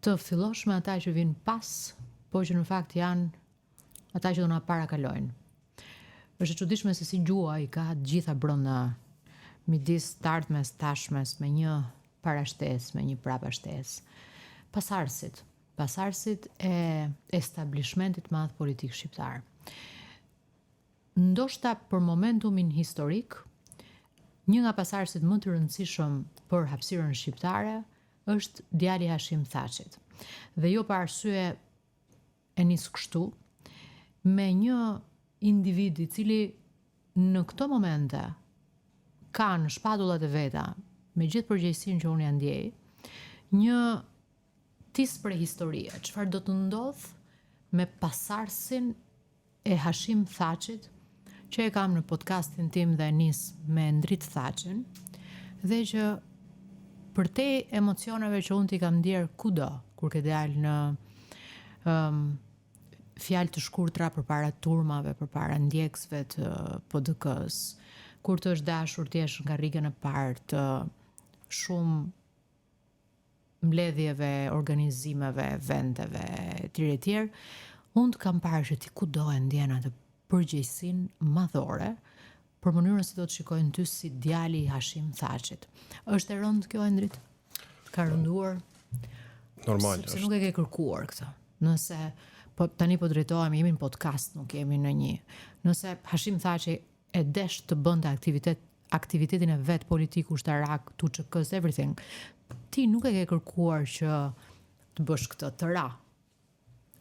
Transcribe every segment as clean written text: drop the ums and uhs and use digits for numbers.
Të fillosh me ata që vijnë pas, po që në fakt janë ata që do na parakalojnë. Është e çuditshme se si gjuha i ka të gjitha brenda midis të ardhmes, tashmes, me një parashtesë, me një prapashtesë. Pasardhësit, pasardhësit e establishmentit të madh politik shqiptar. Ndoshta për momentumin historik, një nga pasardhësit më të rëndësishëm për hapësirën shqiptare është djali i Hashim Thaçit. Dhe jo pa arsye e nis kështu, me një individ i cili në këto momente ka në shpatullat e veta, me gjithë përgjegjësinë që unë ia ndjej, një tis prehistorie, çfarë do të ndodhë me pasardhësin e Hashim Thaçit, që e kam në podcastin tim dhe e nis me Endrit Thaçin, dhe që përtej emocioneve që unë t'i kam ndjerë kudo, kur ke dalë në um, fjalë të shkurtra përpara turmave, përpara ndjekësve të PDK-së, kur të është dashur të jesh në karrigen e parë të shumë mbledhjeve, organizimeve, eventeve etj etj, unë të kam parë që ti kudo e ndjen atë përgjegjësinë madhore për mënyrën si do të shikojnë ty si djali i Hashim Thaçit. Është e rëndë kjo Endrit? Të ka rënduar? Normal. Sepse nuk e ke kërkuar këtë. Nëse po tani po drejtohemi, jemi në podcast, nuk jemi në një. Nëse Hashim Thaçi e desh të bënte aktivitet aktivitetin e vet politik, ushtarak, të UÇK-së, everything. Ti nuk e ke kërkuar që të bësh këtë, të ra.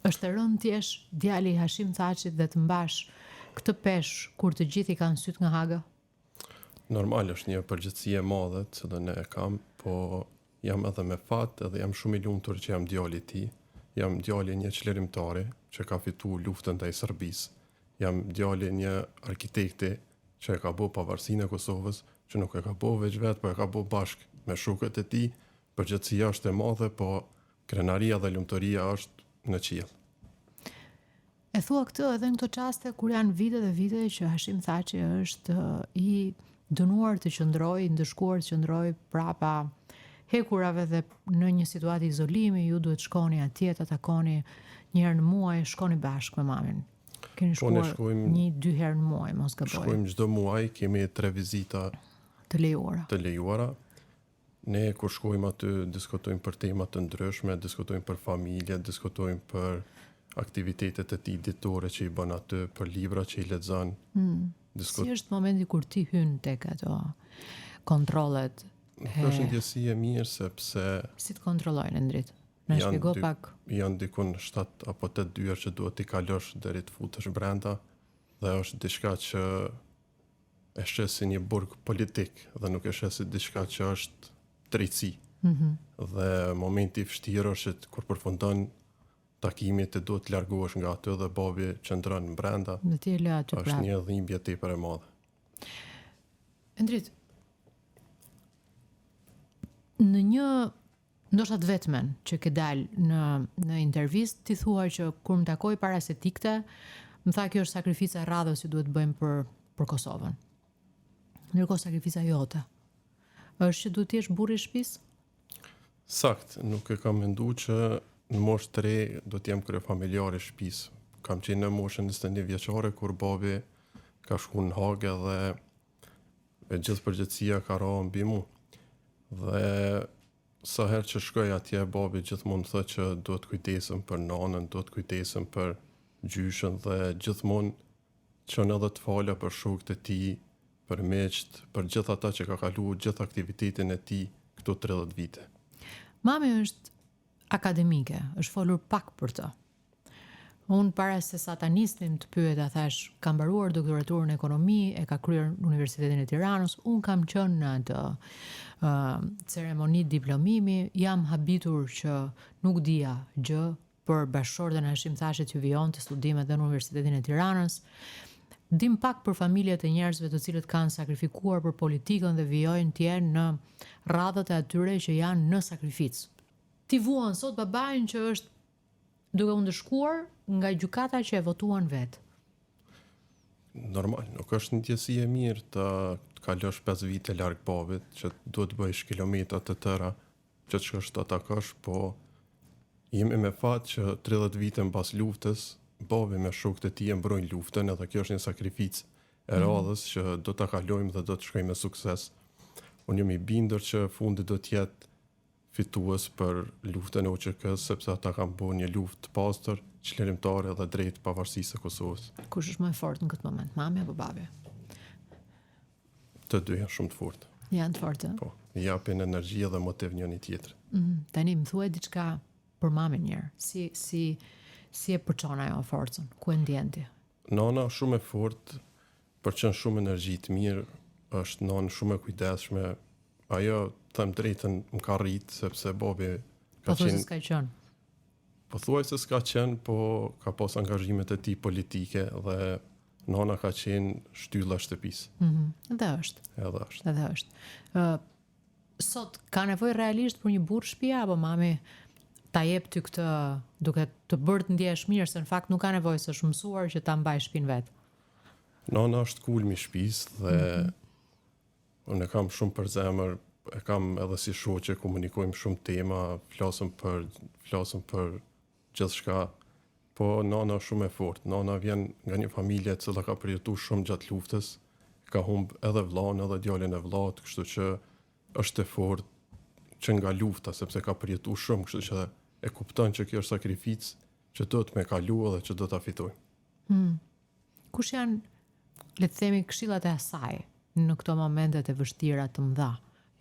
Është e rëndë të jesh djali i Hashim Thaçit dhe të mbash këtë peshë kur të gjithë i kanë sytë nga Haga? Normal është një përgjegjësi e madhe, të cilën e kam, po jam edhe me fat edhe jam shumë i lumtur që jam djali i tij. Jam djali i një çlirimtari që ka fitu luftën ndaj Serbisë. Jam djali i një arkitekti që e ka bo pavarësinë e Kosovës, që nuk e ka bo veç vetë, po e ka bo bashkë me shokët e tij. Përgjegjësia është e madhe, po krenaria dhe lumturia është në qiell. E thua këtë edhe në këto çaste kur janë vite dhe vite që Hashim Thaçi është i dënuar të qëndrojë, i ndëshkuar të qëndrojë prapa hekurave dhe në një situatë izolimi, ju duhet shkoni atje ta takoni një herë në muaj, shkoni bashkë me mamin. Keni po, shkuar shkojmë, një dy herë në muaj, mos gaboj. Shkojmë çdo muaj, kemi tre vizita të lejuara. Të lejuara. Ne kur shkojmë aty diskutojmë për tema të ndryshme, diskutojmë për familje, diskutojmë për aktivitetet e tij ditore që i bën aty, për libra që i lexon. Mm. Diskut... Si është momenti kur ti hyn tek ato kontrollet? Nuk është ndjesi e mirë sepse Si të kontrollojnë Endrit? Na shpjego pak. Janë dikun 7 apo 8 dyer që duhet t'i kalosh deri të futesh brenda dhe është diçka që e sheh si një burg politik dhe nuk e sheh si diçka që është drejtësi. Mm -hmm. Dhe momenti i vështirë është që kur përfundon takimi ti duhet të largohesh nga aty dhe babi qëndron brenda. Dhe ti e lë aty prapë. Është një dhimbje tepër e madhe. Endrit, në një ndoshta të vetmen që ke dalë në në intervistë, ti thua që kur më takoi para se të ikte, më tha kjo është sakrifica e radhës që duhet të bëjmë për për Kosovën. Ndërkohë sakrifica jote është që duhet të jesh burri i shtëpisë? Sakt, nuk e kam mendu që në moshë të re do të jem kryefamiljar i shtëpisë. Kam qenë në moshën 21 vjeçare kur babi ka shku në Hagë dhe e gjithë përgjegjësia ka ra mbi mu. Dhe sa herë që shkoj atje, babi gjithmonë thotë që duhet kujdesem për nanën, duhet kujdesem për gjyshën dhe gjithmonë çon edhe të fala për shokët e tij, për miqtë, për gjithë ata që ka kalu gjithë aktivitetin e tij këto 30 vite. Mami është akademike, është folur pak për të. Unë para se sa ta nisnim të pyeta, thash, ka mbaruar doktoraturën në ekonomi, e ka kryer në Universitetin e Tiranës, unë kam qenë në atë uh, ceremoni diplomimi, jam habitur që nuk dija gjë për bashkëshorten e Hashim Thaçit që vijonte studimet dhe në Universitetin e Tiranës. Dim pak për familjet e njerëzve të cilët kanë sakrifikuar për politikën dhe vijojnë të jenë në radhët e atyre që janë në sakrificë. Ti vuan sot babain që është duke u ndëshkuar nga gjykata që e votuan vetë. Normal, nuk është ndjesi e mirë të kalosh 5 vite larg babit, që duhet të bëjsh kilometra të tëra që të shkosh ta takosh, po. Jemi me fat që 30 vite mbas luftës, babi me shokët e tij e mbrojnë luftën edhe kjo është një sakrificë e mhm. radhës që do ta kalojmë dhe do të shkojmë me sukses. Unë jam i bindur që fundi do të jetë fitues për luftën e UÇK-së, sepse ata kanë bërë një luftë të pastër, çlirimtare dhe drejt pavarësisë së Kosovës. Kush është më e fortë në këtë moment, mami apo babi? Të dy janë shumë të fortë. Janë të fortë. Po, i japin energji dhe motiv njëri tjetrit. Mm -hmm. Tani më thuaj diçka për mamin një herë. Si si si e përçon ajo forcën? Ku e ndjen ti? Nana shumë e fortë, përçon shumë energji të mirë, është nanë shumë e kujdesshme. Ajo, them drejtën, më ka rrit sepse babi ka po qenë s'ka qenë. Pothuajse s'ka qenë, po ka pas angazhimet e tij politike dhe nana ka qenë shtylla e shtëpisë. Mm -hmm. Dhe është. Edhe është. Edhe është. Uh, sot ka nevojë realisht për një burrë shtëpia apo mami ta jep ty këtë duke të bërë të ndjehesh mirë se në fakt nuk ka nevojë se është mësuar që ta mbajë shtëpinë vetë. Nana është kulmi i shtëpisë dhe mm -hmm. Unë e kam shumë për zemër, e kam edhe si shoqe, komunikojmë shumë tema, flasëm për, flasëm për gjithçka, po nana është shumë e fortë. Nana vjen nga një familje e cila ka përjetu shumë gjatë luftës, ka humb edhe vllanë edhe djalin e vllaut, kështu që është e fortë që nga lufta, sepse ka përjetu shumë, kështu që e kupton që kjo është sakrificë që duhet me kalu edhe që do ta fitojmë. Hmm. Kush janë, le të themi, këshillat e asaj në këto momentet e vështira të mëdha,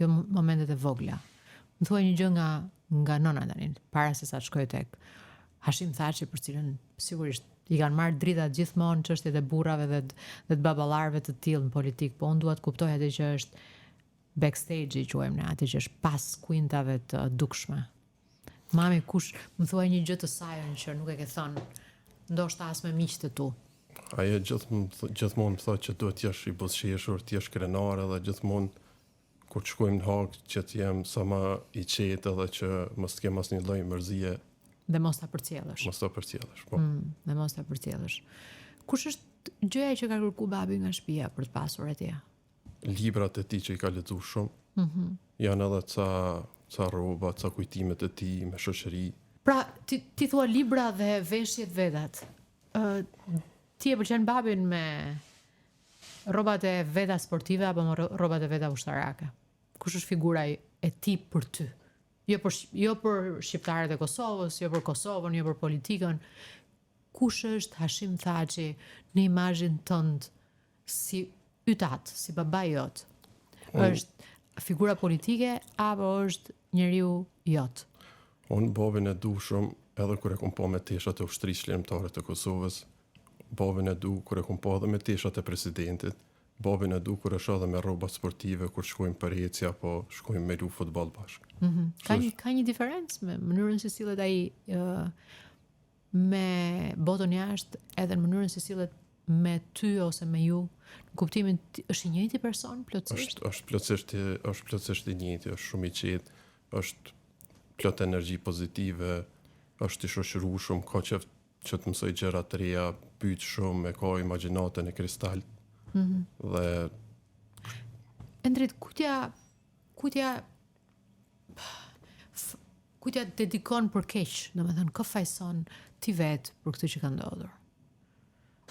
jo momentet e vogla? Më thuaj një gjë nga nga nëna tani, para se sa të shkoj tek Hashim Thaçi, për cilën sigurisht i kanë marrë dritat gjithmonë çështjet e burrave dhe dhe të baballarëve të tillë në politikë, po unë dua të kuptoj atë që është backstage i quajmë ne, atë që është pas kuintave të dukshme. Mami, kush, më thuaj një gjë të sajën që nuk e ke thënë, ndoshta as me miqtë e tu. Ajo gjithmonë gjithmonë më thotë që duhet të jesh i buzëqeshur, të jesh krenar edhe gjithmonë kur të shkojmë në Hagë që të jem sa më i qetë edhe që mos të kem asnjë lloj mërzie. Dhe mos ta përcjellësh. Mos ta përcjellësh, po. Mm, dhe mos ta përcjellësh. Kush është gjëja që ka kërku babi nga shtëpia për të pasur atje? Librat e tij që i ka lexu shumë. Mm -hmm. Janë edhe ca ca rroba, ca kujtime të tij me shoqëri. Pra, ti ti thua libra dhe veshjet vetat. Ë ti e pëlqen babin me rrobat e veta sportive apo me rrobat e veta ushtarake? Kush është figura e tij për ty? Jo për jo për shqiptarët e Kosovës, jo për Kosovën, jo për politikën. Kush është Hashim Thaçi në imazhin tënd si yt atë, si babai jot? Është figura politike apo është njeriu jot? Unë babin e du shumë edhe kur e kom pa me teshat e Ushtrisë Çlirimtare të Kosovës, babin e du kur e kom pa edhe me teshat e presidentit, babin e du kur e shoh edhe me rrobat sportive kur shkojmë për ecje apo shkojmë me lu futboll bashkë. Mm -hmm. Ka një ka një diferencë me mënyrën si sillet ai uh, me botën jashtë edhe në mënyrën si sillet me ty ose me ju, në kuptimin është i njëjti person plotësisht? Është është plotësisht është plotësisht i njëjti, është shumë i qetë, është plot energji pozitive, është i shoqërueshëm, ka qejf që të mësoj gjëra të reja, pyet shumë, e ka imagjinatën e kristalt. Mm -hmm. Dhe Endrit, kujt ja kujt ja Kujt ja dedikon për keq, domethënë kë fajëson ti vetë për këtë që ka ndodhur.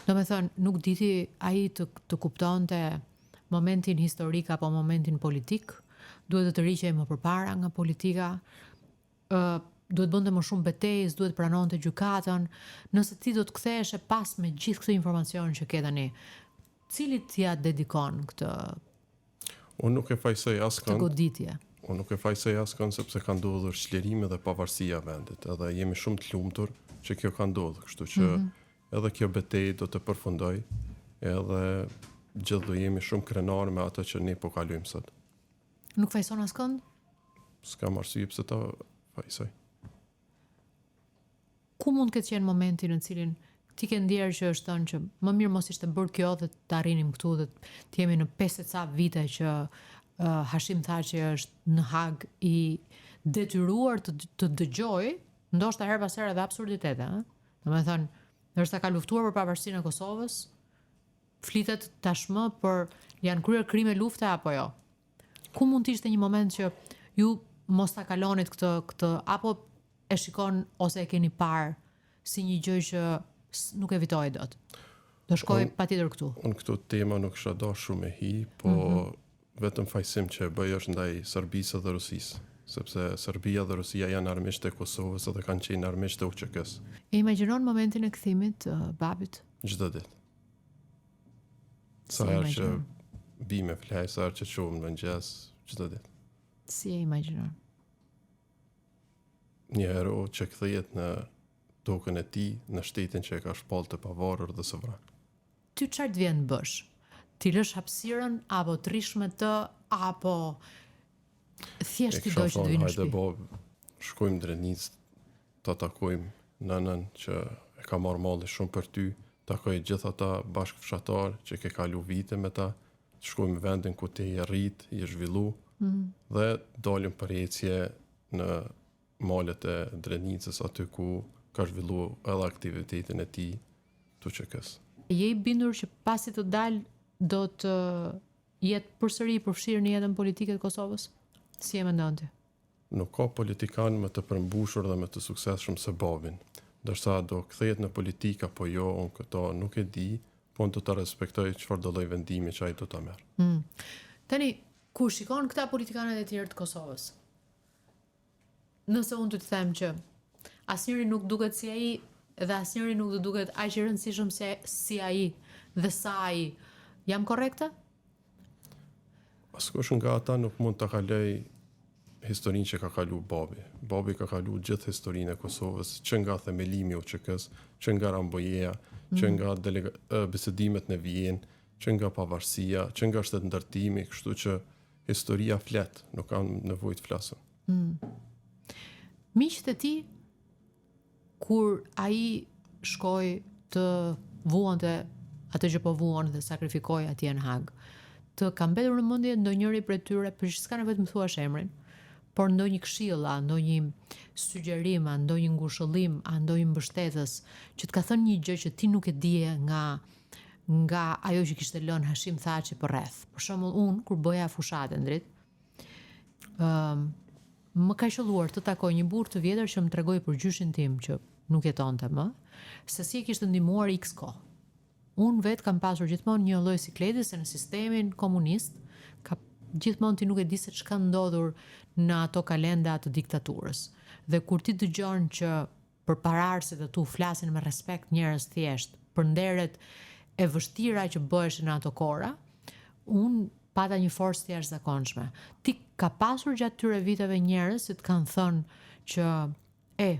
Domethënë nuk diti ai të të kuptonte momentin historik apo momentin politik, duhet të tërhiqej më përpara nga politika, ë duhet të bënte më shumë betejë, s'duhet të pranonte gjykatën. Nëse ti do të ktheheshe pas me gjithë këtë informacion që ke tani, cilit ia dedikon këtë Unë nuk e fajësoj askënd. Këtë goditje. Unë nuk e fajësoj askënd sepse ka ndodhur çlirimi dhe pavarësia e vendit, edhe jemi shumë të lumtur që kjo ka ndodhur, kështu që mm -hmm. edhe kjo betejë do të përfundojë, edhe gjithë do jemi shumë krenarë me atë që ne po kalojmë sot. Nuk fajëson askënd? S'kam arsye pse ta fajësoj. Ku mund të ketë qenë momenti në cilin ti ke ndjerë që është thënë që më mirë mos ishte bërë kjo dhe të arrinim këtu dhe të jemi në 5 e ca vite që uh, Hashim Thaçi është në Hagë i detyruar të, të dëgjojë, ndoshta herë pas here edhe absurditete, ëh. Domethënë, ndërsa ka luftuar për pavarësinë e Kosovës, flitet tashmë për janë kryer krime lufte apo jo. Ku mund të ishte një moment që ju mos ta kalonit këtë këtë apo. e shikon ose e keni parë si një gjë që nuk evitohej dot? Do shkoj patjetër këtu. Unë këto tema nuk kisha dashur shumë me hi, po mm -hmm. vetëm fajësim që e bëj është ndaj Serbisë dhe Rusisë, sepse Serbia dhe Rusia janë armiqtë e Kosovës dhe kanë qenë armiqtë e UÇK-së. E imagjinon momentin e kthimit të babit? Çdo ditë. Sa herë që bi me flejt, sa herë që çohem në mëngjes, çdo ditë. Si e imagjinon? Një hero që kthehet në tokën e tij, në shtetin që e ka shpallë të pavarur dhe sovran. Ty çfarë të vjen të bësh? T'i lësh hapësirën apo të rrish me të apo thjesht ti do që të vinë në shtëpi? Hajde babë, shkojmë në Drenicë, ta takojmë nënën që e ka marrë malli shumë për ty, takoj gjithë ata bashkëfshatarë që ke kalu vite me ta, të shkojmë në vendin ku ti je rrit, je zhvillu, mm -hmm. dhe dalim për ecje në malet e Drenicës aty ku ka zhvillu edhe aktivitetin e tij të UÇK-së. Je i bindur që pasi të dalë do të jetë përsëri i përfshirë në jetën politike të Kosovës? Si e mendon ti? Nuk ka politikan më të përmbushur dhe më të suksesshëm se babin. Ndërsa a do kthehet në politikë apo jo, unë këto nuk e di, po unë do ta respektoj çfarëdo lloj vendimi që ai do ta merr. Mm. Tani, kur shikon këta politikanët e tjerë të Kosovës, nëse unë të të them që asnjëri nuk duket si ai dhe asnjëri nuk do duket aq i rëndësishëm si, si ai dhe sa ai, jam korrekte? Askush nga ata nuk mund ta kalojë historinë që ka kalu babi. Babi ka kalu gjithë historinë e Kosovës, që nga themelimi i UÇK-së, që nga Rambojeja, që mm. nga delega, bisedimet në Vjenë, që nga pavarësia, që nga shtetndërtimi, kështu që historia flet, nuk kam nevojë të flasim. Mm. Miqtë e tij Kur ai shkoi të vuante atë që po vuan dhe sakrifikoi atje në Hagë, të ka mbetur në mendje ndonjëri prej tyre, për që s'ka nevojë të më thuash emrin, por ndonjë këshillë, a ndonjë sugjerim, a ndonjë ngushëllim, a ndonjë mbështetës që të ka thënë një gjë që ti nuk e dije nga nga ajo që kishte lënë Hashim Thaçi përreth. Për shembull, unë kur bëja fushatë Endrit, ëm Më ka qëlluar të takoj një burrë të vjetër që më tregoi për gjyshin tim që nuk jetonte më, se si e kishte ndihmuar iks kohë. Unë vetë kam pasur gjithmonë një lloj sikleti se në sistemin komunist ka gjithmonë ti nuk e di se ç'ka ndodhur në ato kalenda të diktaturës. Dhe kur ti dëgjon që për paraardhësit e tu flasin me respekt njerëz thjesht për nderet e vështira që bëheshin në ato kohëra, unë pata një forcë të jashtëzakonshme. Ti ka pasur gjatë këtyre viteve njerëz që të kanë thënë që e,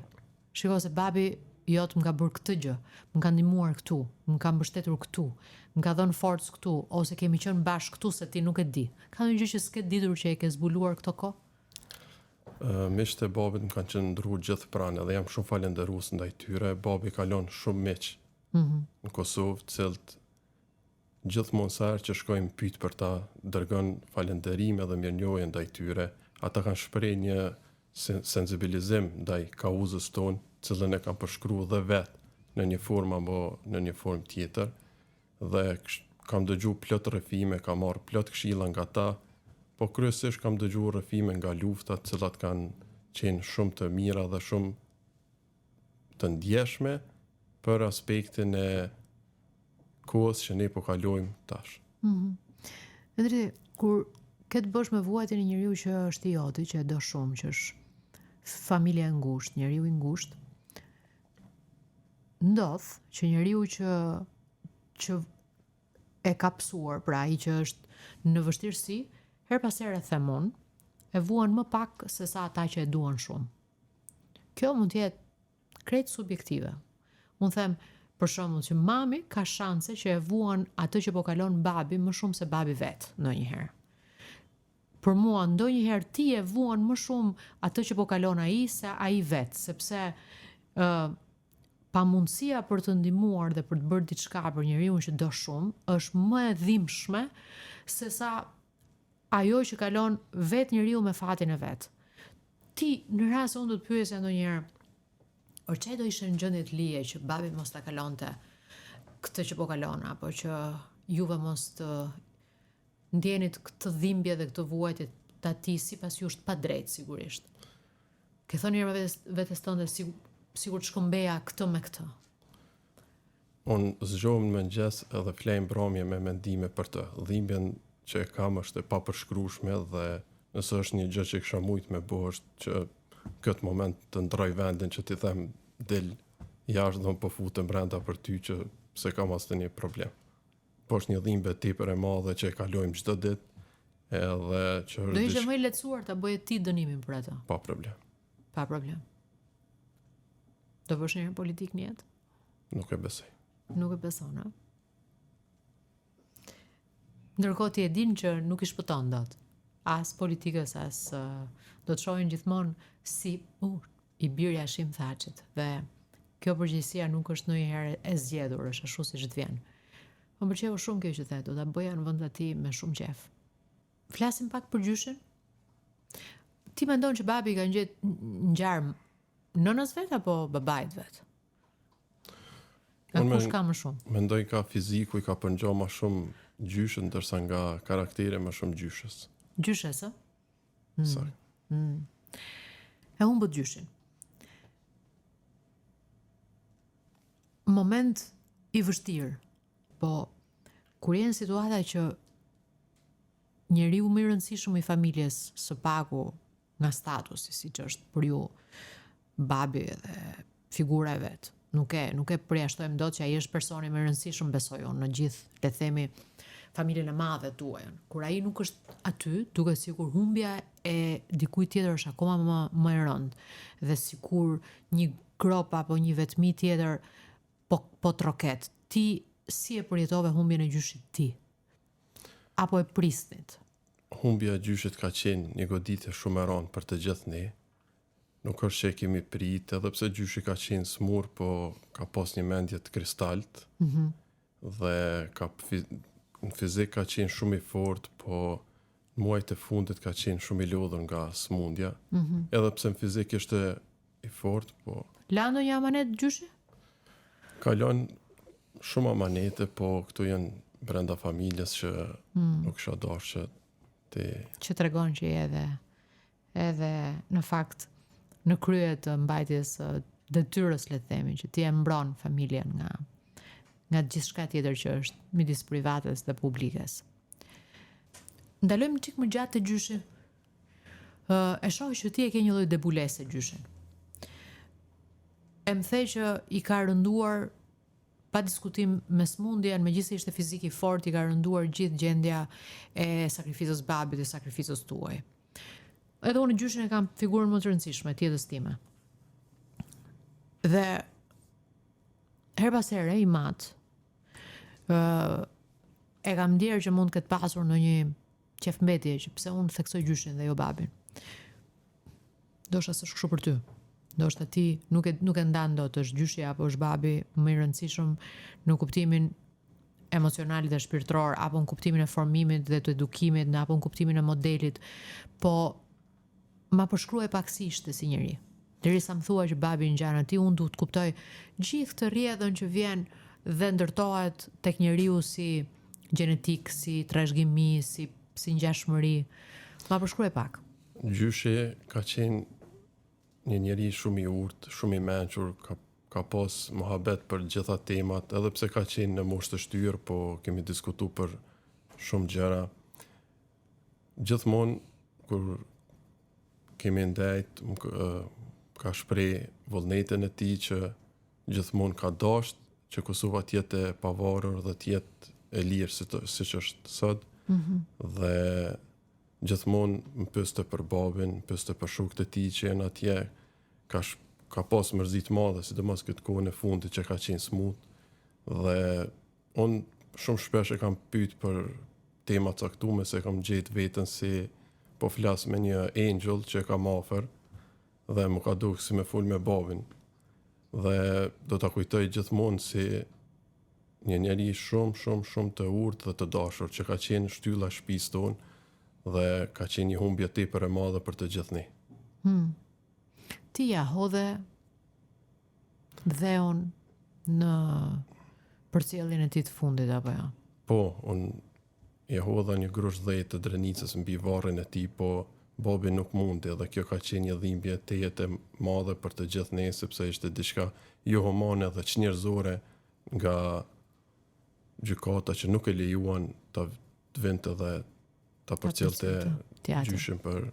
shiko se babi jot më ka bërë këtë gjë, më ka ndihmuar këtu, më ka mbështetur këtu, më ka dhënë forcë këtu, ose kemi qenë bashkë këtu se ti nuk e di. Ka ndonjë gjë që s'ke ditur që e ke zbuluar këto kohë? Miqtë e babit më kanë qëndru gjithë pranë edhe jam shumë falënderues ndaj tyre. Babi ka lënë shumë miq mm -hmm. në Kosovë, të cilët gjithmonë sa herë që shkoj më pyet për ta, dërgon falënderime dhe mirënjohje ndaj tyre. Ata kanë shpreh një sensibilizim ndaj kauzës tonë, të cilën e kam përshkru dhe vetë në një formë apo në një formë tjetër. Dhe kam dëgju plot rrëfime, kam marrë plot këshilla nga ta, po kryesisht kam dëgju rrëfime nga lufta, të cilat kanë qenë shumë të mira dhe shumë të ndjeshme për aspektin e kohës që ne po kalojmë tash. Mm -hmm. Endri, kur ke të bësh me vuajtjen e njeriu që është i joti, që e do shumë, që është familja e ngushtë, njeriu i ngushtë, ndodh që njeriu që që e ka pësuar, pra ai që është në vështirësi, herë pas here them unë, e vuan më pak se sa ata që e duan shumë. Kjo mund të jetë krejt subjektive. Unë them, për shembull, që mami ka shanse që e vuan atë që po kalon babi më shumë se babi vetë ndonjëherë. Për mua ndonjëherë ti e vuan më shumë atë që po kalon ai se ai vetë, sepse ë uh, pamundësia për të ndihmuar dhe për të bërë diçka për njeriun që do shumë është më e dhimbshme sesa ajo që kalon vetë njeriu me fatin e vet. Ti në rast se unë do të pyesja ndonjëherë, or çe do ishe në gjendje të lije që babi mos ta kalonte këtë që po kalon apo që juve mos të ndjenit këtë dhimbje dhe këtë vuajtje të atij sipas jush të padrejtë sigurisht. Ke thënë njëherë me vetes, vetes tënde si, sikur të shkëmbeja këtë me këtë. Unë zgjohem në mëngjes edhe flej mbrëmje me mendime për të. Dhimbjen që e kam është e papërshkrueshme dhe nëse është një gjë që kisha mujt me bo është që këtë moment të ndroj vendin që t'i them dil jashtë dhe unë po futem brenda për ty që s'e kam asnjë problem. Po është një dhimbje tepër e madhe që e kalojmë çdo ditë edhe që është Do ishe më i lehtësuar ta bëje ti dënimin për atë. Pa problem. Pa problem. Do bësh njëherë politikë në jetë? Nuk e besoj. Nuk e beson, a? Ndërkohë ti e din që nuk i shpëton dot. As politikës, as do të shohin gjithmonë si uh, i biri i Hashim Thaçit dhe kjo përgjegjësia nuk është ndonjëherë e zgjedhur, është ashtu siç të vjen. Më pëlqeu shumë kjo që the, do ta bëja në vend të tij me shumë qejf. Flasim pak për gjyshin? Ti mendon që babi ka ngjet ngjarë nënës vet apo babait vet? Nga kush ka më shumë? Mendoj ka fiziku i ka përngja më shumë gjyshit, ndërsa nga karakteri më shumë gjyshes. Gjyshes, ë? Mm. Saktë. Mm. E humbët gjyshin. Moment i vështirë, po kur je në situata që njeriu më i rëndësishëm i familjes së paku nga statusi, siç është për ju babi dhe figura e vet. Nuk e nuk e përjashtojmë dot që ai është personi më i rëndësishëm besoj unë në gjithë, le të themi, familjen e madhe tuajën. Kur ai nuk është aty, duket sikur humbja e dikujt tjetër është akoma më më e rëndë dhe sikur një gropë apo një vetmi tjetër po po troket. Ti si e përjetove humbjen e gjyshit ti? Apo e prisnit? Humbja e gjyshit ka qenë një goditje shumë e rëndë për të gjithë ne. Nuk është që e kemi prit, edhe pse gjyshi ka qenë smur, po ka pas një mendje të kristalt. Mm -hmm. Dhe ka në fizik ka qenë shumë i fort, po në muajt e fundit ka qenë shumë i lodhur nga smundja. Mm -hmm. Edhe pse në fizik ishte i fort, po... La ndonjë amanet gjyshi? Ka lënë shumë amanete, po këto janë brenda familjes që mm. nuk kisha dashur që ti... Që tregon që je edhe, edhe në fakt në krye të mbajtjes së detyrës, le të themi, që ti e mbron familjen nga nga gjithçka tjetër që është midis privates dhe publikes. Ndalojmë çik më gjatë te gjyshi. E shoh që ti e ke një lloj debulese gjyshin. E më the që i ka rënduar pa diskutim me sëmundjen, megjithëse ishte fizik i fortë, i ka rënduar gjithë gjendja e sakrificës babit dhe sakrificës tuaj. Edhe unë gjyshin e kam figurën më të rëndësishme të jetës time. Dhe herë pas here im atë, ë e kam ndjerë që mund të ketë pasur ndonjë qejfmbetje që pse unë theksoj gjyshin dhe jo babin. Ndoshta s'është kështu për ty. Ndoshta ti nuk e nuk e ndan dot është gjyshi apo është babi më i rëndësishëm në kuptimin emocional dhe shpirtëror apo në kuptimin e formimit dhe të edukimit, në apo në kuptimin e modelit. Po ma përshkruaj pak si ishte si njeri. Derisa më thua që babi i ngjan atij, unë duhet të kuptoj gjithë këtë rrjedhën që vjen dhe ndërtohet tek njeriu si gjenetik, si trashëgimi, si si ngjashmëri. Ma përshkruaj pak. Gjyshi ka qenë një njeri shumë i urtë, shumë i mençur, ka ka pas muhabet për gjitha temat, edhe pse ka qenë në moshë të shtyrë, po kemi diskutu për shumë gjëra. Gjithmonë kur kemi ndejt, më ka shpreh vullnetin e tij që gjithmonë ka dasht që Kosova të jetë e pavarur dhe të jetë e lirë si të, siç është sot. Mm -hmm. Dhe gjithmonë më pyeste për babin, më pyeste për shokët e tij që janë atje, ka sh, ka pas mërzi të madhe, sidomos këtë kohën e fundit që ka qenë smut. Dhe unë shumë shpesh e kam pyet për tema të caktume se kam gjetë veten si po flas me një engjëll që e kam afër dhe më ka duk si me fol me babin. Dhe do ta kujtoj gjithmonë si një njeri shumë, shumë, shumë të urtë dhe të dashur që ka qenë shtylla e shtëpisë tonë dhe ka qenë një humbje tepër e madhe për të gjithë ne. Hmm. Ti ja hodhe dheun në përcjelljen e tij të fundit apo jo? Po, unë i hodha një grusht dhe të Drenicës mbi varrin e tij, po babi nuk mundi dhe kjo ka qenë një dhimbje tejet e madhe për të gjithë ne sepse ishte diçka jo humane dhe çnjerëzore nga gjykata që nuk e lejuan ta të vinte dhe ta përcillte gjyshin për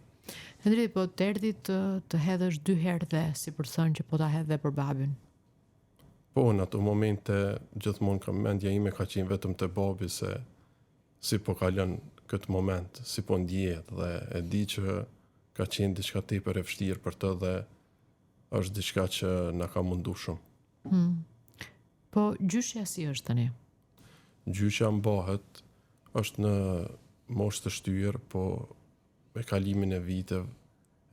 Endri, po të erdhi të, të hedhësh dy herë dhe, si për të thënë që po ta hedh dhe për babin. Po, në ato momente gjithmonë kam mendja ime ka qenë vetëm te babi se si po kalon këtë moment, si po ndjehet dhe e di që ka qenë diçka tepër e vështirë për të dhe është diçka që na ka mundu shumë. Hmm. Po gjyshja si është tani? Gjyshja mbahet, është në moshë të shtyrë, po me kalimin e viteve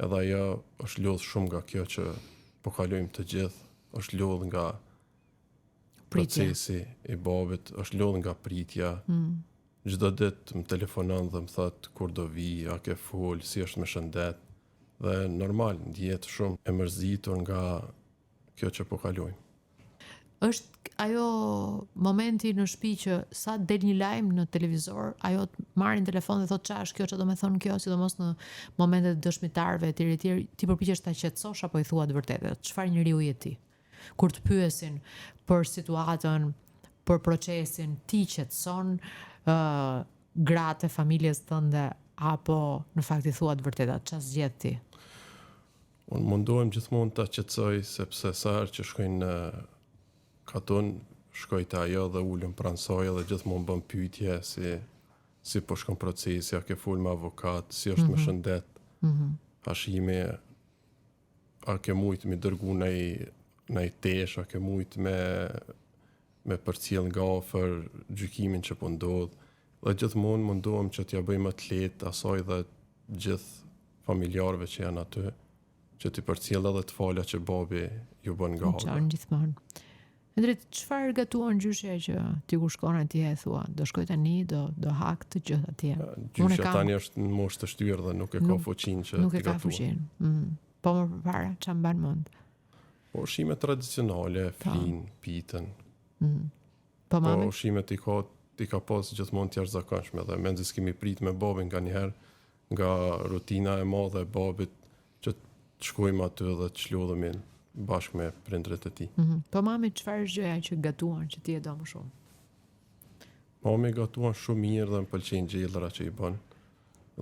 edhe ajo është lodhë shumë nga kjo që po kalojmë të gjithë, është lodhë nga procesi i babit, është lodhë nga pritja. Mm. Çdo ditë më telefonon dhe më thotë kur do vi, a ke fol, si është me shëndet. Dhe normal, ndjehet shumë e mërzitur nga kjo që po kalojmë. Është ajo momenti në shtëpi që sa del një lajm në televizor, ajo të marrë në telefon dhe thotë ça është kjo, ça do me thonë kjo, sidomos në momentet e dëshmitarëve etj etj, ti përpiqesh ta qetësosh apo i thua të vërtetën. Çfarë njeriu je ti? Kur të pyesin për situatën, për procesin, ti qetëson ë uh, gratë e familjes tënde apo në fakt i thua të vërtetat, ça zgjedh ti? Unë mundohem gjithmonë ta qetësoj sepse sa herë që shkoj në katun, shkoj te ajo dhe ulem pranë saj dhe gjithmonë bën pyetje si si po shkon procesi, a ke fol me avokat, si është mm -hmm. me mhm. shëndet. Mm -hmm. Hashimi a ke mujt me dërgu naj naj tesh, a ke mujt me me përcjell nga afër gjykimin që po ndodh dhe gjithmonë mundohem që t'ia bëj më të lehtë asaj dhe gjithë familjarëve që janë aty, që t'i përcjell edhe të fala që babi ju bën nga Haga. Qarë gjithmonë. Endrit, çfarë gatuan gjyshja që ti kur shkon atje e thua, do shkoj tani, do do ha këtë gjë atje. Gjyshja kam... tani është në moshë të shtyrë dhe nuk e ka fuqinë që nuk e ka fuqinë. Mm. Po më përpara, ça mban mend? Po ushqime tradicionale, po. flinë, pitën. Mm. Po, po mami? Po ushqimet i ka i ka pas gjithmonë të jashtëzakonshme dhe mezi s'kemi prit me babin nganjëherë nga rutina e madhe e babit që të shkojmë aty dhe të shlodhemi bashkë me prindërit e tij. Mm -hmm. Po mami çfarë është gjëja që gatuan që ti e do më shumë? Mami gatuan shumë mirë dhe më pëlqejnë gjellëra që i bën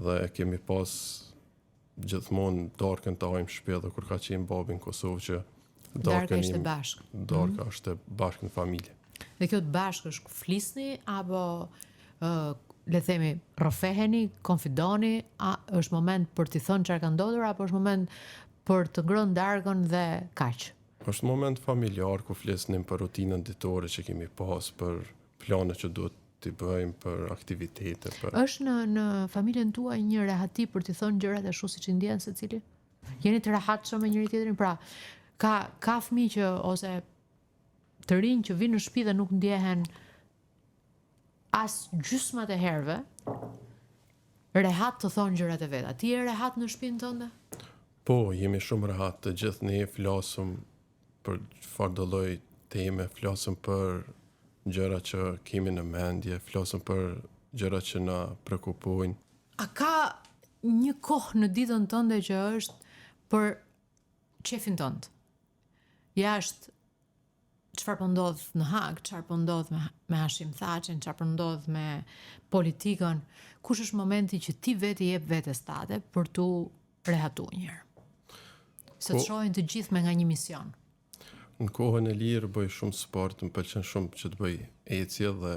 dhe kemi pas gjithmonë darkën ta hajmë n'shpi edhe kur ka qenë babi në Kosovë që darkën ishte bashkë. Darka mm -hmm. është bashkë në familje. Dhe kjo të bashkë është flisni apo uh, le të themi rrëfeheni, konfidoni, a është moment për t'i thënë çfarë ka ndodhur apo është moment për të ngrënë darkën dhe kaq? Është moment familjar ku flisnim për rutinën ditore që kemi pas, për planet që duhet t'i bëjmë për aktivitete për Është në në familjen tuaj një rehati për t'i thënë gjërat ashtu siç i ndjen secili? Jeni të rehatshëm me njëri tjetrin? Pra, ka ka fëmijë që ose të rinj që vijnë në shtëpi dhe nuk ndjehen as gjysmat e herëve rehat të thonë gjërat e veta. Ti je rehat në shtëpinë tënde? Po, jemi shumë rehat, të gjithë ne flasim për çfarëdo lloj teme, flasim për gjëra që kemi në mendje, flasim për gjëra që na preokupojnë. A ka një kohë në ditën tënde që është për qefin tënd? Jashtë çfarë po ndodh në Hagë, çfarë po ndodh me me Hashim Thaçin, çfarë po ndodh me politikën, kush është momenti që ti vetë i jep vetes tate për t'u rehatu një herë? Se të po, shohin të gjithë me nga një mision. Në kohën e lirë bëj shumë sport, më pëlqen shumë që të bëj ecje dhe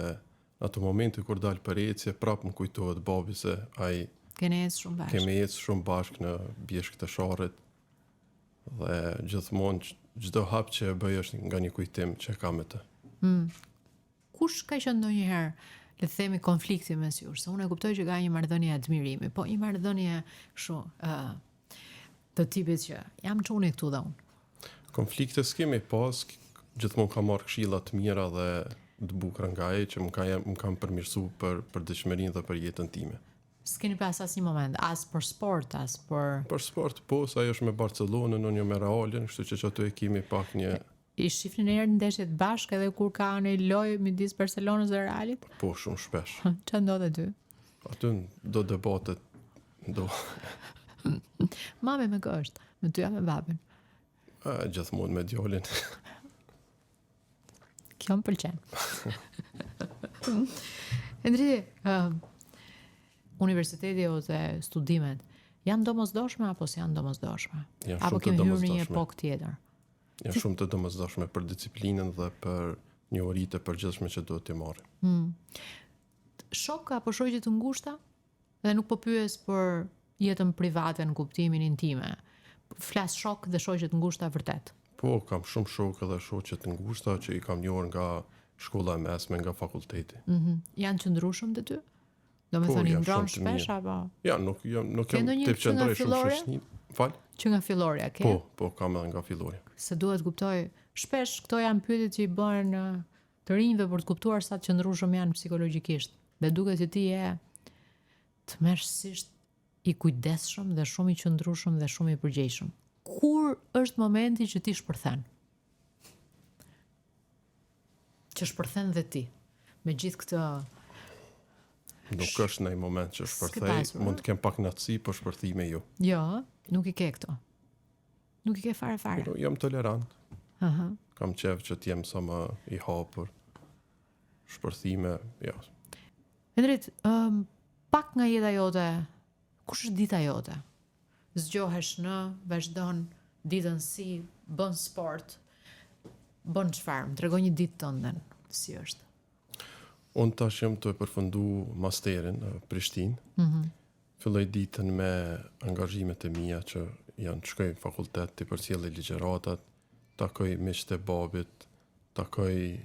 në ato momente kur dal për ecje, prapë më kujtohet babi se ai Keni ecë shumë bashkë. Kemi ecë shumë bashkë në bjeshkët e Sharrit dhe gjithmonë çdo hap që e bëj është nga një kujtim që e kam me të. Mm. Kush ka qenë ndonjëherë, le të themi konflikti mes jush, se unë e kuptoj që ka një marrëdhënie admirimi, po një marrëdhënie kështu, ë uh, të tipit që jam çuni këtu dhe unë. Konflikte s'kemi pas, gjithmonë kam marrë këshilla të mira dhe të bukura nga ai që më ka më kanë përmirësu për përditshmërinë dhe për jetën time. S'keni pas asnjë moment, as për sport, as për Për sport po, se ai është me Barcelonën, unë jam me Realin, kështu që që aty e kemi pak një I shihni ndonjëherë ndeshjet bashkë edhe kur ka një lojë midis Barcelonës dhe Realit? Po, shumë shpesh. Ça ndodh aty? Aty do debatet, do... Mami me kë është? Me ty a me babin? A, gjithmonë me djalin. Kjo më pëlqen. Endri, uh, universiteti ose studimet janë domosdoshme apo s'janë domosdoshme? Janë apo shumë të kemi hyrë në një domosdoshme. epokë tjetër? Janë shumë të domosdoshme për disiplinën dhe për njohuritë e përgjithshme që duhet t'i marrim. Hmm. Shok apo shoqe të ngushta? Dhe nuk po pyes për jetën private në kuptimin intime. Flas shok dhe shoqe të ngushta vërtet. Po, kam shumë shokë dhe shoqe të ngushta që i kam njohur nga shkolla e mesme, nga fakulteti. Mm -hmm. Janë qëndrueshëm te ty? Do me Po, thënë i janë ndron shumë të shpesh mirë. apo Ja, nuk jam nuk Ke jam ndonjë tip që që nga ndroj shumë fillorja? shoqni. Fal? që nga fillorja ke? Po, po, kam edhe nga fillorja. Se duhet kuptoj, shpesh këto janë pyetjet që i bëhen ë, të rinjve për të kuptuar sa të qëndrueshëm janë psikologjikisht. Dhe duket që ti je tmerrësisht i kujdesshëm dhe shumë i qëndrueshëm dhe shumë i përgjegjshëm. Kur është momenti që ti shpërthen? Që shpërthen dhe ti. Me gjithë këtë Nuk është ndonjë moment që S'ke shpërthej, pasur, mund të kem pak knaqësi, po shpërthime jo. Jo, nuk i ke këto. Nuk i ke fare fare. Jo, jam tolerant. Aha. Kam qef që të jem sa më i hapur. Shpërthime, jo. Endrit, um, pak nga jeta jote, kush është dita jote? Zgjohesh në, vazhdon ditën si, bën sport, bën çfarë? Më trego një ditë tënden, si është? Unë tash jam të përfundu masterin në Prishtinë. Mm -hmm. Filloj ditën me angazhimet e mia që janë të shkoj në fakultet, të përcjelli ligjëratat, takoj miqtë e babit, takoj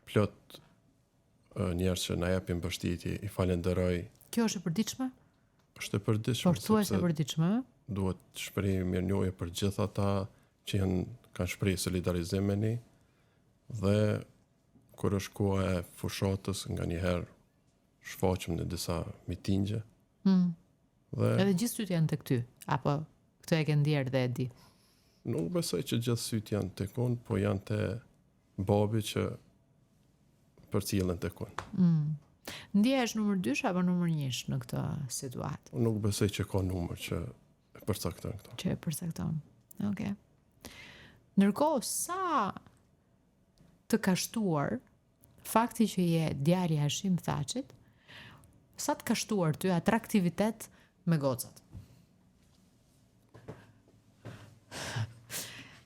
plot e, njerëz që na japin mbështetje, i falenderoj. Kjo është e përditshme? Është e përditshme Por thuaj se e përditshme, ë? duhet të shpreh mirënjohje për gjithë ata që janë kanë shpreh solidarizim me ne dhe kur është koha e fushatës nganjëherë shfaqem në disa mitingje Mm. dhe Edhe gjithë sytë janë tek ty, apo këtë e ke ndjerë dhe e di. nuk besoj që gjithë sytë janë tek unë, po janë te babi që përcjellën tek unë. Mm. Ndjehesh numër 2 apo numër 1 në këtë situatë Unë nuk besoj që ka numër që e përcakton këto. që e përcakton? Okej. Ndërkohë sa të ka shtuar fakti që je djali i Hashim Thaçit, sa të ka shtuar ty atraktivitet me gocat?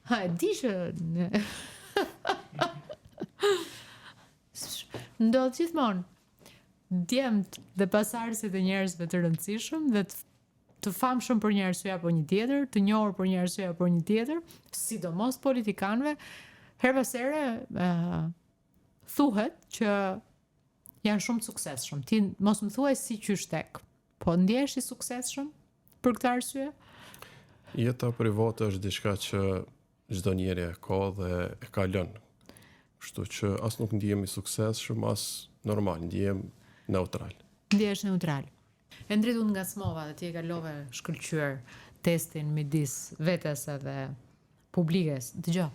Ha, e di që ne- Ndodh gjithmonë. Djemt dhe pasardhësit e njerëzve të rëndësishëm dhe të të famshëm për një arsye apo një tjetër, të njohur për një arsye apo një tjetër, sidomos politikanëve, herë pas here ë thuhet që janë shumë të suksesshëm. Ti mos më thuaj si qysh tek, po ndjehesh i suksesshëm për këtë arsye? Jeta private është diçka që çdo njeri e ka dhe e kalon. Kështu që as nuk ndihem i suksesshëm, as normal, ndihem neutral. Ndjehesh neutral. Endrit unë ngacmova dhe ti e kalove shkëlqyer testin midis vetes edhe publikes. Dëgjoj.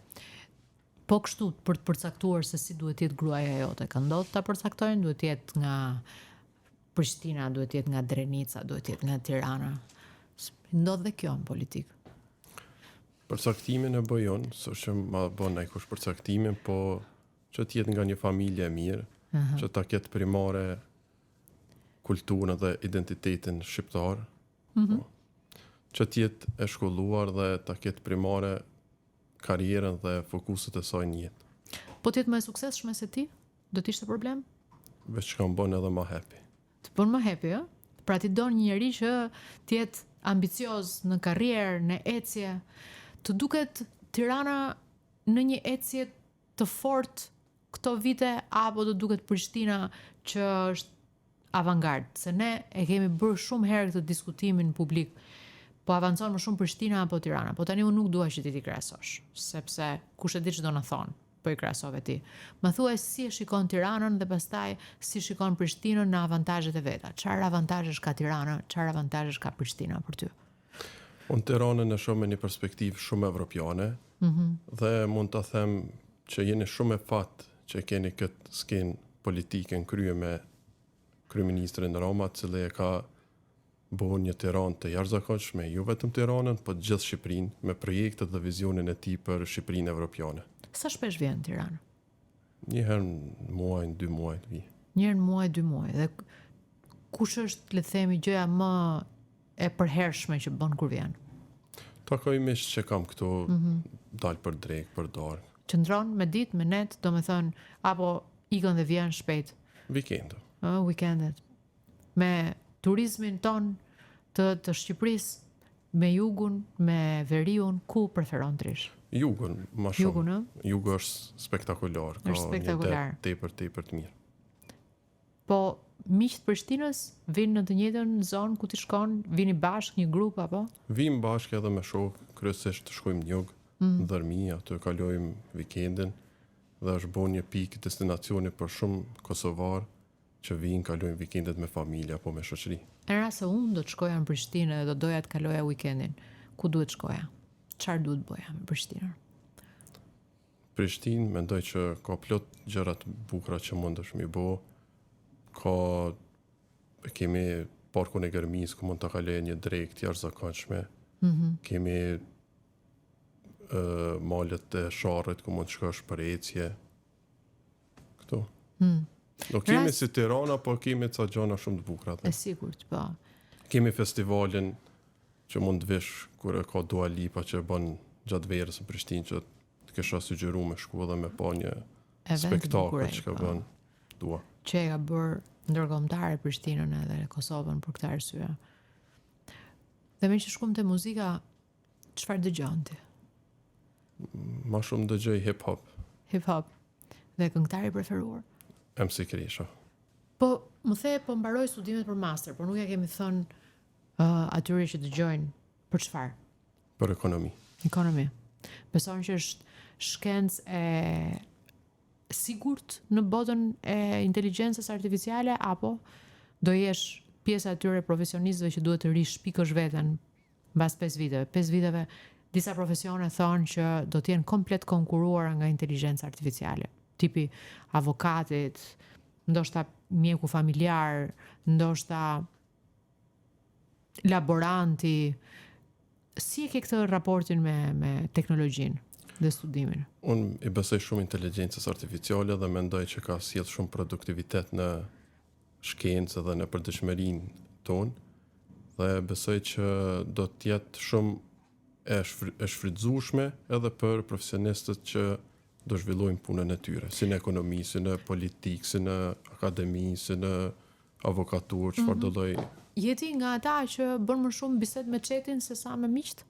Po kështu për të përcaktuar se si duhet të jetë gruaja jote, ka ndodhur ta përcaktojnë, duhet të jetë nga Prishtina, duhet të jetë nga Drenica, duhet të jetë nga Tirana. Ndodh dhe kjo në politikë. Përcaktimin e bëj unë, s'është që ma bën ai kush përcaktimin, po që të jetë nga një familje e mirë, Uh -huh. që ta ketë primare kulturën dhe identitetin shqiptar, Mm -hmm. po, që të jetë e shkolluar dhe ta ketë primare karrierën dhe fokuset e saj në jetë. Po të jetë më e suksesshme se ti, do të ishte problem? Veç që kam bën edhe ma happy. Të bën më happy, ë? Pra ti don një njeri që të jetë ambicioz në karrierë, në ecje. Të duket Tirana në një ecje të fortë këto vite apo të duket Prishtina që është avangard, se ne e kemi bërë shumë herë këtë diskutimin publik. Po avancon më shumë Prishtina apo Tirana? Po tani unë nuk dua që ti t'i krahasosh, sepse kush e di ç'do na thonë, po i krahasove ti. Më thuaj si e shikon Tiranën dhe pastaj si shikon Prishtinën në avantazhet e veta. Çfarë avantazhesh ka Tirana, çfarë avantazhesh ka Prishtina për ty? Unë Tiranën e shoh me një perspektivë shumë evropiane Mm -hmm. dhe mund ta them që jeni shumë e fat që keni këtë skenë politike në krye me kryeministrin Rama, cili e ka Bo një Tiranë të jashtëzakonshme, jo vetëm Tiranën, po gjithë Shqipërinë, me projektet dhe vizionin e tij për Shqipërinë evropiane. Sa shpesh vjen në Tiranë? Një herë në muaj, në dy muaj të vij. Një herë në muaj, dy muaj. Dhe kush është, le të themi, gjëja më e përhershme që bën kur vjen? Takoj miqtë që kam këtu, mm -hmm. dal për drekë, për darkë. Qëndron me ditë, me net, domethënë, apo ikën dhe vjen shpejt? Weekend. Ë, weekendet. Me turizmin tonë të të Shqipërisë, me jugun, me veriun, ku preferon të rrish? Jugun, më shumë. Jugun, ë? Jugu është spektakolar, ka është spektakolar. një det tepër tepër të mirë. Po miqtë e Prishtinës vijnë në të njëjtën zonë ku ti shkon, vini bashkë një grup apo? Vijmë bashkë edhe me shokë, kryesisht shkojmë në jug, mm. në Dhërmi, aty kalojmë vikendin dhe është bo një pikë destinacioni për shumë kosovarë që vijnë kalojnë vikendet me familje apo me shoqëri. Në rast se unë do të shkoja në Prishtinë dhe do doja të kaloja weekendin, ku duhet të shkoja? Çfarë duhet të bëja në Prishtinë? Prishtinë mendoj që ka plot gjëra të bukura që mundesh mi bo. Ka kemi parkun e Gërmisë ku mund ta kaloje një drekë të jashtëzakonshme. Mm -hmm. Kemi e, malet e Sharrit ku mund të shkosh për ecje. Këto. Hmm. Nuk kemi Rast... si Tirana, po kemi ca gjana shumë të bukura. E sigurt, po. Kemi festivalin që mund të vish kur e ka Dua Lipa që e bën gjatë verës në Prishtinë që të kisha sugjeru me shku edhe me pa një spektakël që ka po. bën Dua. Që e ka bërë ndërkombëtare Prishtinën edhe Kosovën për këtë arsye. Dhe meqë shkum te muzika, Çfarë dëgjon ti? Ma shumë dëgjoj hip hop. Hip hop. Dhe këngëtari i preferuar? MC Kresha. Po, më the po mbaroj studimet për master, por nuk e kemi thënë uh, atyre që dëgjojnë për çfarë? Për ekonomi. Ekonomi. Beson që është shkencë e sigurt në botën e inteligjencës artificiale apo do jesh pjesa e atyre profesionistëve që duhet të rishpikësh veten mbas 5 viteve. 5 viteve disa profesione thonë që do të jenë komplet konkurruara nga inteligjenca artificiale, tipi avokatit, ndoshta mjeku familjar, ndoshta laboranti. Si e ke këtë raportin me me teknologjinë dhe studimin? Unë i besoj shumë inteligjencës artificiale dhe mendoj që ka sjellë shumë produktivitet në shkencë dhe në përditshmërinë tonë dhe besoj që do të jetë shumë e, shfry, e shfrytëzueshme edhe për profesionistët që do zhvillojnë punën e tyre, si në ekonomi, si në politikë, si në akademi, si në avokaturë, çfarë mm -hmm. do lloj. Je ti nga ata që bën më shumë bisedë me chatin se sa me miqtë?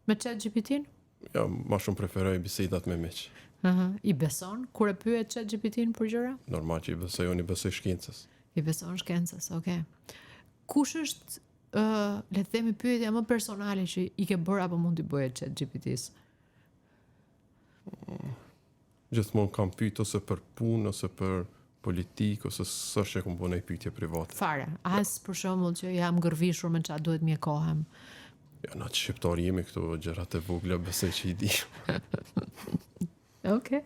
Me chat GPT-n? Jo, ma shumë preferoj bisedat me miq. Ëh, uh -huh. i beson kur e pyet chat GPT-n për gjëra? Normal që i besoj, unë i besoj shkencës. I beson shkencës, okay. Kush është ë uh, le të themi pyetja më personale që i ke bërë apo mund t'i bëje chat GPT-s? Gjithmonë kam pyet ose për punë ose për politikë ose s'është që kam bo naj pyetje private. Fare. As për shembull që jam gërvishur me çfarë duhet mjekohem. Jo, na që shqiptar jemi këto gjërat e vogla besoj që i di. Okej.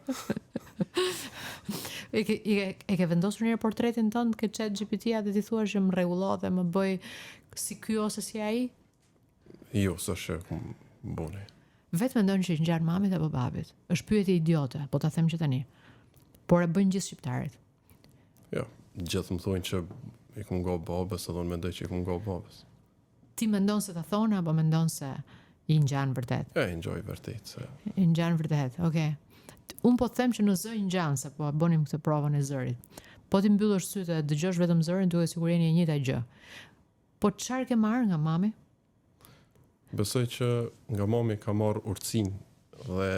E ke, e, e ke vendosur një portretin tënd ke chat GPT-ja dhe ti thua që më rregullo dhe më bëj si ky ose si ai? Jo, s'është që kom bo ne. Vetë mendon që i ngjan mamit apo babit? Është pyetje idiote, po ta them që tani. Por e bëjnë gjithë shqiptarët. Jo, gjithë më thonë që i kom nga babës, edhe unë mendoj që i kom nga babës. Ti mendon se ta thonë apo mendon se i ngjan vërtet? E, i ngjaj vërtet. Se... I ngjan vërtet, okej. Okay. Unë po të them që në zë i ngjan, se po bënim këtë provën e zërit. Po ti mbyllësh sytë e dëgjosh vetëm zërin, duket sikur jeni e njëjta gjë. Po çfarë ke marrë nga mami? Besoj që nga mami kam marrë urtësinë dhe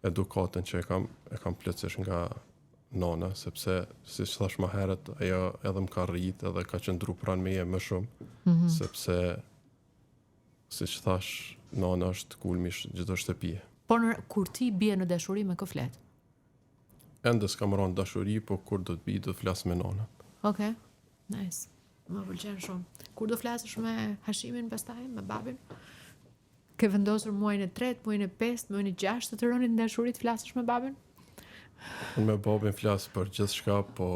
edukatën që e kam, e kam plotësisht nga nana, sepse siç thash më herët, ajo edhe më ka rrit edhe ka qëndru pranë meje më shumë, mm -hmm. sepse siç thash, nana është kulmi i çdo shtëpie. Po në, kur ti bie në dashuri me kë flet? Ende s'kam rënë në dashuri, po kur do të bi, do të flas me nanën. Okej. Okay. Nice. Më pëlqen shumë. Kur do flasësh me Hashimin pastaj, me babin? Ke vendosur muajin e tretë, muajin e pestë, muajin e gjashtë të të rënit në dashuri të flasësh me babin? Unë me babin flas për gjithçka, po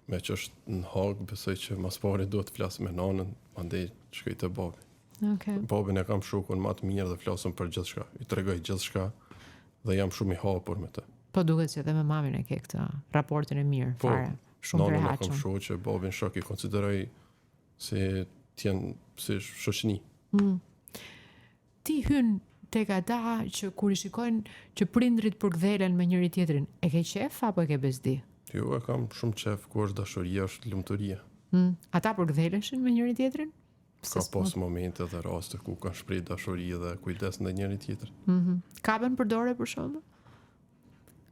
Meqë është në Hagë, besoj që mas pari duhet të flas me nanën, mandej shkoj te babi. Okay. Babin e kam shokun ma të mirë dhe flasëm për gjithçka. I tregoj gjithçka dhe jam shumë i hapur me të. Po duket që edhe me mamin e ke këtë raportin e mirë, po, fare. Shumë të rehatshëm. Nanën e kam shoqe, babin shok i konsideroj si të jenë si shoqni. Mm. Ti hyn tek ata që kur i shikojnë që prindrit përkëdhelen me njëri tjetrin, e ke qef apo e ke bezdi? Jo, e kam shumë qef ku është dashuria, është lumturia. Mm. Ata përkëdheleshin me njëri tjetrin? Ka pas momente dhe raste ku kanë shpreh dashuri dhe kujdes ndaj njëri tjetrit. Mm -hmm. Kapen për dore për shembull?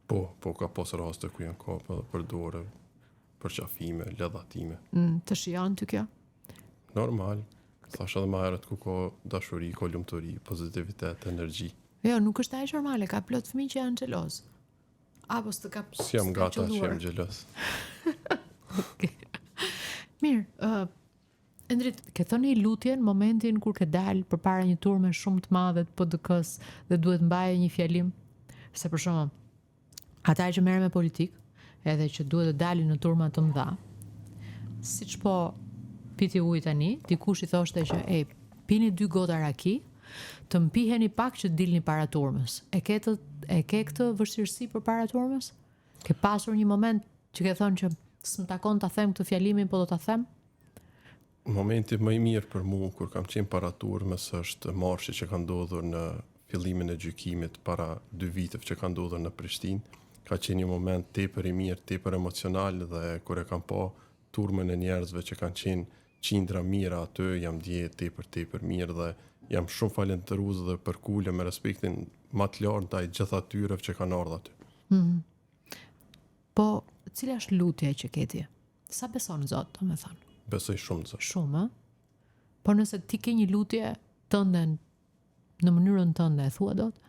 Po, po ka pas raste ku janë kapë edhe për dore, përqafime, ledhatime. Mm, të shijon ty kjo? Normal. Thash edhe ma herët ku ka dashuri, ka lumturi, pozitivitet, energji. Jo, nuk është aq normale, ka plot fëmijë që janë xheloz. Apo s'të ka S'jam nga ata që jam xheloz. okay. Mirë, uh, Endrit, ke thënë një lutje në momentin kur ke dalë përpara një turme shumë të madhe të PDK-së dhe duhet mbaje një fjalim? Se për shembull, ata që merren me politikë, edhe që duhet të dalin në turma të mëdha, siç po piti ujë tani, dikush i thoshte që ej, pini dy gota raki, të mpiheni pak që të dilni para turmës. E ke të e ke këtë vështirësi përpara turmës? Ke pasur një moment që ke thënë që s'më takon ta them këtë fjalimin, po do ta them? Momenti më i mirë për mua kur kam qenë para turmës është marshi që ka ndodhur në fillimin e gjykimit para dy viteve që ka ndodhur në Prishtinë. Ka qenë një moment tepër i mirë, tepër emocional dhe kur e kam pa turmën e njerëzve që kanë qenë qindra mijëra aty, jam ndje tepër tepër mirë dhe jam shumë falënderues dhe përkulem me respektin më të lartë ndaj gjithë atyre që kanë ardhur aty. Mm -hmm. Po, cila është lutja që ke ti? Sa beson në Zot, domethënë? Besoj shumë në Zot. Shumë, ë? Po nëse ti ke një lutje tënde në mënyrën tënde, e thua dot?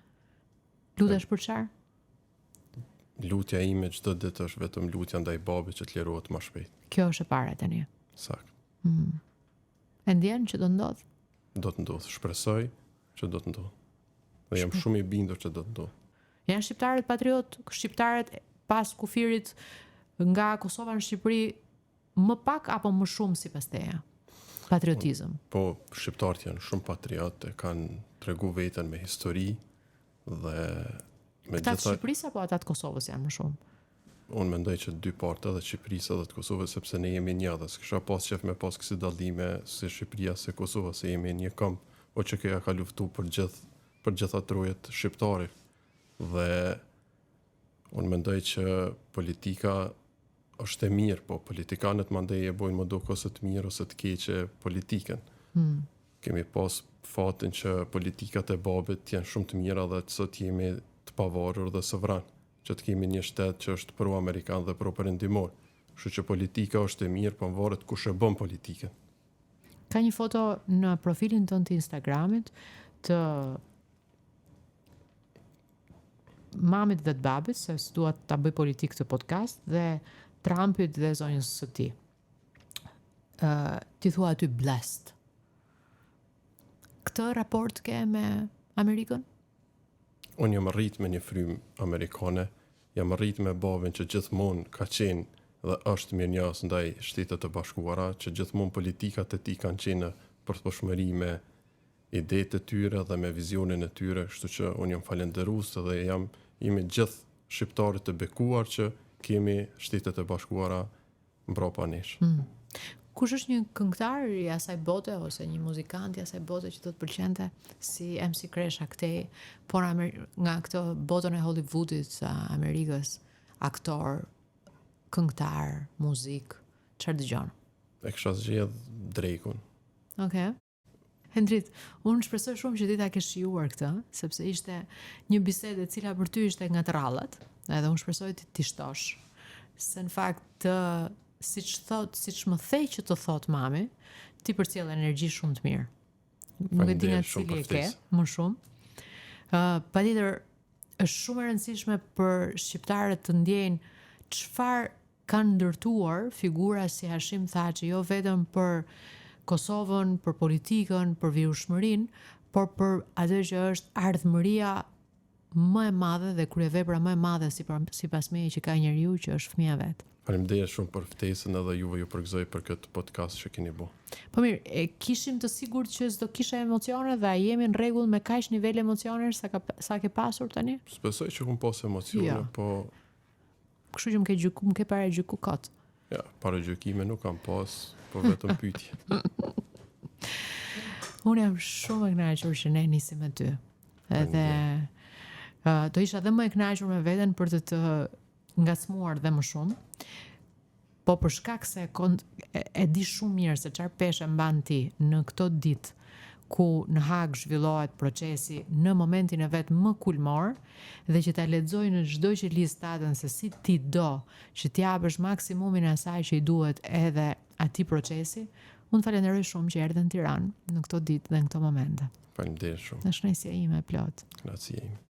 Lutesh për çfarë? Lutja ime çdo ditë është vetëm lutja ndaj babit që të lirohet më shpejt. Kjo është e para tani. Saktë. Mm. E ndjen që do ndodh? Do të ndodh. Shpresoj që do të ndodh. Dhe jam shumë i bindur që do të ndodh. Janë shqiptarët patriot, shqiptarët pas kufirit nga Kosova në Shqipëri më pak apo më shumë sipas teje? Patriotizëm. Po, shqiptarët janë shumë patriot, e kanë tregu veten me histori dhe me Këta të Shqipërisë apo ata të Kosovës janë më shumë? Unë mendoj që dy palët edhe të Shqipërisë edhe të Kosovës sepse ne jemi një dhe s'kisha pas qef me pas kësi dallime si Shqipëria si Kosova se jemi një komb, UÇK-ja ka luftu për gjithë për gjitha trojet shqiptare dhe unë mendoj që politika është e mirë, po politikanët mandej e bojnë me dok ose të mirë ose të keqe politikën. Mm. Kemi pas fatin që politikat e babit janë shumë të mira dhe sot jemi të pavarur dhe sovran, që të kemi një shtet që është pro-amerikan dhe pro-perëndimor. Kështu që politika është e mirë, po varet kush e bën politikën. Ka një foto në profilin tënd të Instagramit të mamit dhe të babit, se s'dua ta bëj politik këtë podcast, dhe Trumpit dhe zonjës së tij. Uh, ti thua aty blessed. Këtë raport ke me Amerikën? Unë jam rrit me një frymë amerikane, jam rrit me babin që gjithmonë ka qenë dhe është mirënjohës ndaj Shteteve të Bashkuara, që gjithmonë politikat e tij kanë qenë në përputhshmëri me idetë e tyre dhe me vizionin e tyre, kështu që unë jam falënderues dhe jam jemi gjithë shqiptarët të bekuar që kemi Shtetet e Bashkuara mbrapa nesh. Mm. Kush është një këngëtar i asaj bote ose një muzikant i asaj bote që do të pëlqente si MC Kresha këtej, por Amer nga këtë botën e Hollywoodit, të Amerikës, aktor, këngëtar, muzikë, çfarë dëgjon? E kisha zgjedh Drake-un. Okej. Okay. Endrit, unë shpresoj shumë që ti ta kesh shijuar këtë, sepse ishte një bisedë e cila për ty ishte nga të rrallat, edhe unë shpresoj ti t'i shtosh. Se në fakt, siç thot, siç më the që të thot mami, ti përcjell energji shumë të mirë. Nuk e di nga cili e ke, më shumë. Ë, uh, patjetër është shumë e rëndësishme për shqiptarët të ndjejnë çfarë kanë ndërtuar figura si Hashim Thaçi jo vetëm për Kosovën, për politikën, për vijueshmërinë, por për atë që është ardhmëria më e madhe dhe kryevepra më e madhe sipas meje që ka njeriu që është fëmija vet. Faleminderit shumë për ftesën edhe juve ju përgëzoj për këtë podcast që keni bo. Po mirë, e kishim të sigurt që s'do kishe emocione dhe a jemi në rregull me kaq nivel emocionesh sa ka sa ke pasur tani? S'besoj që kom pas emocione, jo. po Kështu që më ke gjyku, më ke paragjyku kot. Ja, paragjykime nuk kam pas, po vetëm pyetje. Unë jam shumë e kënaqur që ne nisim me ty. Edhe uh, do isha dhe më e kënaqur me veten për të të ngacmuar dhe më shumë. Po për shkak se kont, e, e di shumë mirë se çfarë peshe mban ti në këto ditë ku në Hagë zhvillohet procesi në momentin e vet më kulmor dhe që ta lexoj në çdo qelizë taten se si ti do që t'japësh maksimumin e asaj që i duhet edhe atij procesi, unë të falenderoj shumë që erdhe në Tiranë në këto ditë dhe në këto momente. Faleminderit shumë. Është kënaqësia ime e plotë. Kënaqësia ime.